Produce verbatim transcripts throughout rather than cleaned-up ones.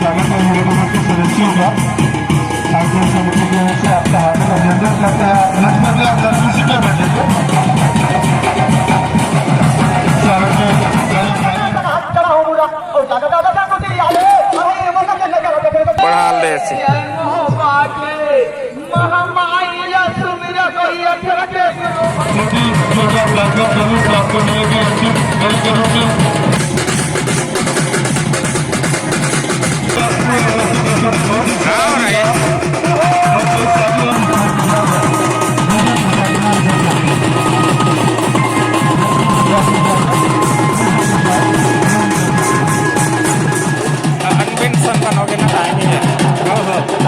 स्वागत है मेरे तरफ से सदस्यों का। आयोजन समिति की ओर से आपका हार्दिक अभिनंदन करते हैं। लक्ष्मण जी, आप जल्दी से कर बैठे थे। स्वागत है। बढ़ा ले ऐसे। कन्वेंशन बनोगे ना, टाइम ही है।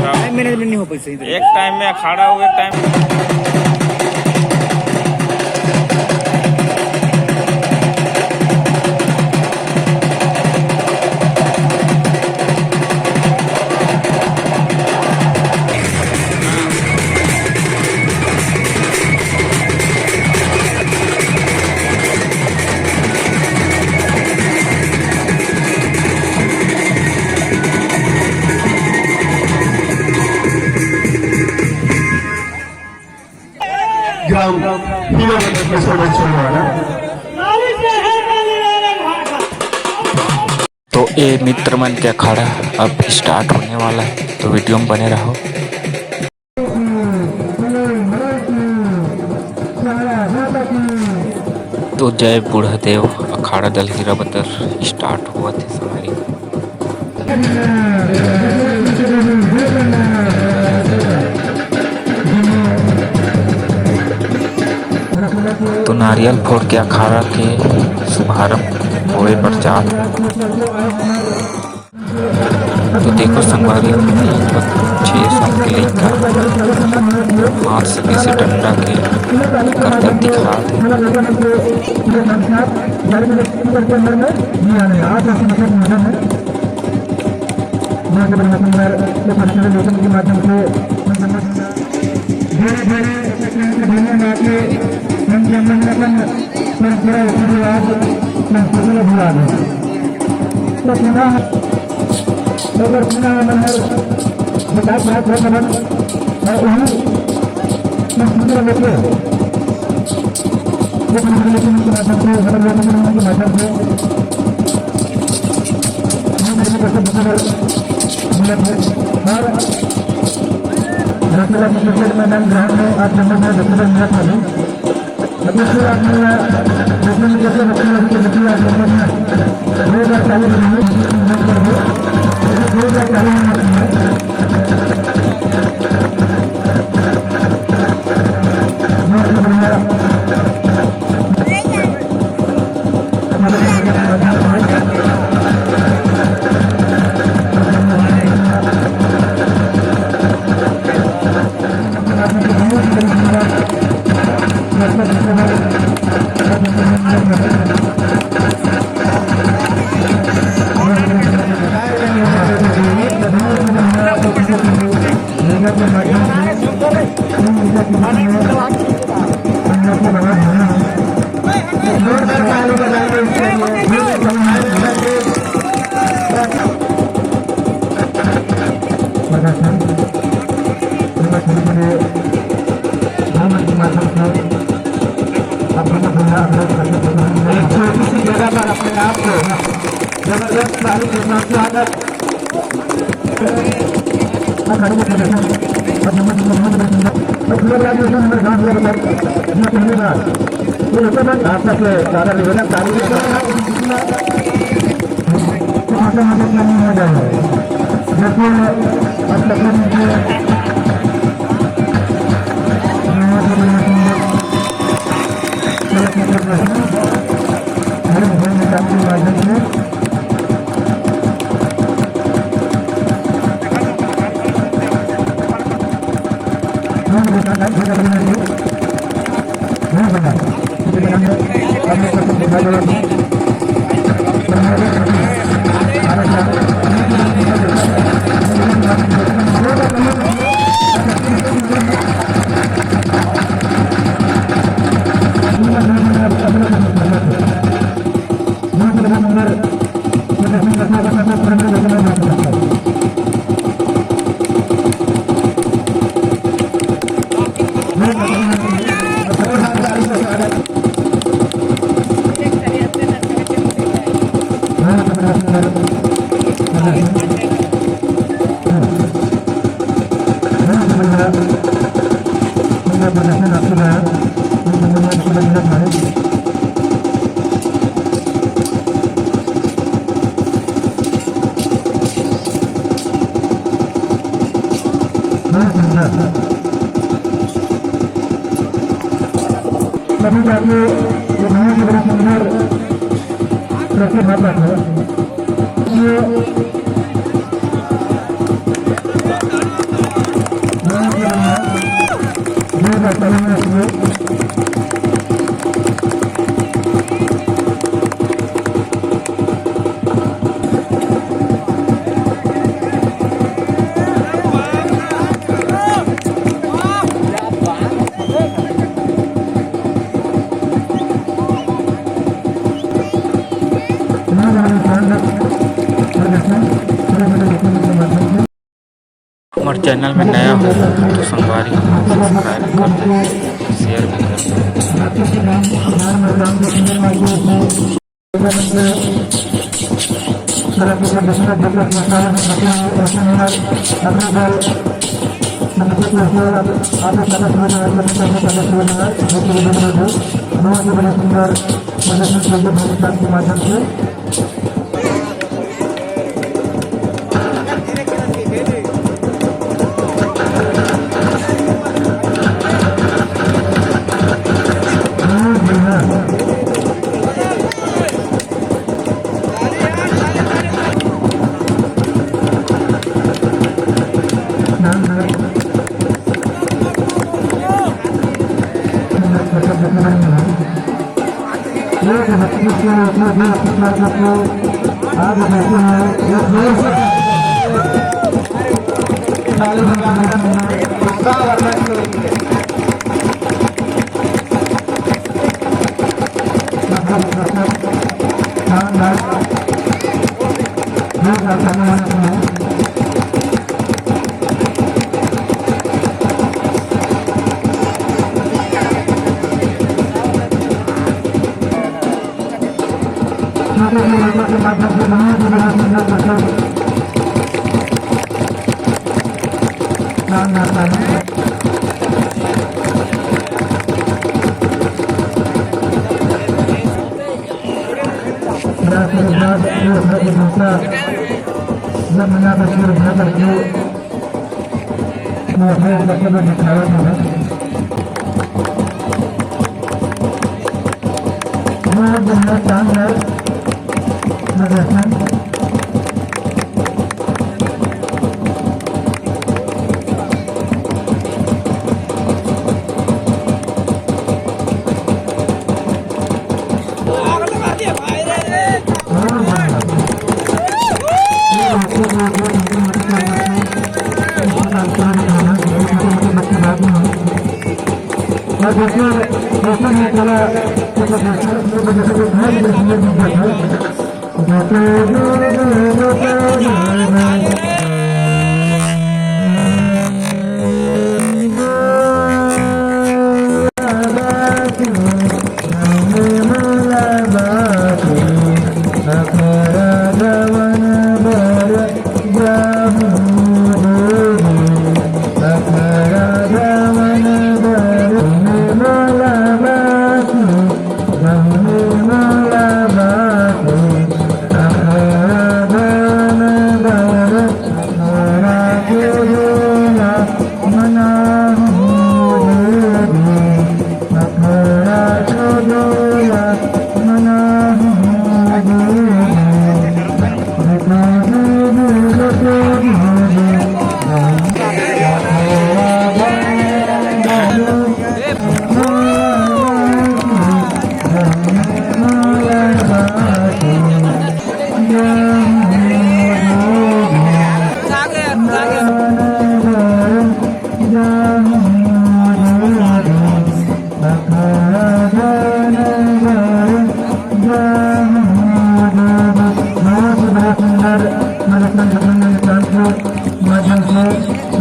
टाइम मैनेजमेंट नहीं हो पाई सही तरीके से। एक टाइम में अखाड़ा हो, एक टाइम। ग्राम हीरानगर के समय चल रहा है। तो ये मित्र मन के अखाड़ा अब स्टार्ट होने वाला है, तो वीडियो में बने रहो। तो जय बूढ़ा देव अखाड़ा दल हीराबतर स्टार्ट हुआ थे संगवारी। तो नारियल फोड़ के अखाड़ा के शुभारंभ होए बर जात। तो देखो संगवारी, छह साल के लइका हाथ से कैसे डंडा के करतब दिखात हे। धीरे धीरे अपने आप को ढीले ला के हम जब मन अपन परंपरा रीति रिवाज संस्कृति को भुला दें। तो पुनः अगर पुनः मन हर विकास बात हो, और वही संस्कृति को लेके ये संस्कृति के माध्यम से, हमारे लोगों के माध्यम से, ये मेरे को सब और रसगुल्ला की चॉकलेट मैदान ग्राउंड में आज जम्मू में रसगुल्ला मिला था। अभी फिर आपने रसगुल्ला की चॉकलेट रसगुल्ला की रसगुल्ला आप लोगों ने दो हज़ार चालीस में कर दो। दो हज़ार चालीस में बहुत बढ़िया। एक छोटी सी जगह पर अपने आप को जबरदस्त तारीफ के साथ स्वागत। आपका से ज्यादा रिवेला तारीफ। जैसे आप तकरीबन ये बहुत ही बड़ा सुंदर trophy हाथ रखा है। ये बहुत ही बढ़िया। दो हजार चौदह में इसमें हमारे चैनल में नया हो तो संगवारी हो, सब्सक्राइब कर दे, शेयर भी कर दे।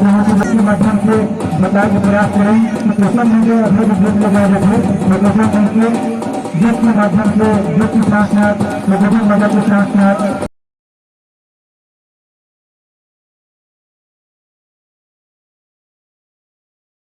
माध्यम से, माध्यम से बताए के प्रयास करें कि सोशल मीडिया अभी भी बहुत लगा रहे थे, तो सोशल मीडिया के माध्यम से, जिसके साथ साथ, तो विभिन्न मदद के साथ साथ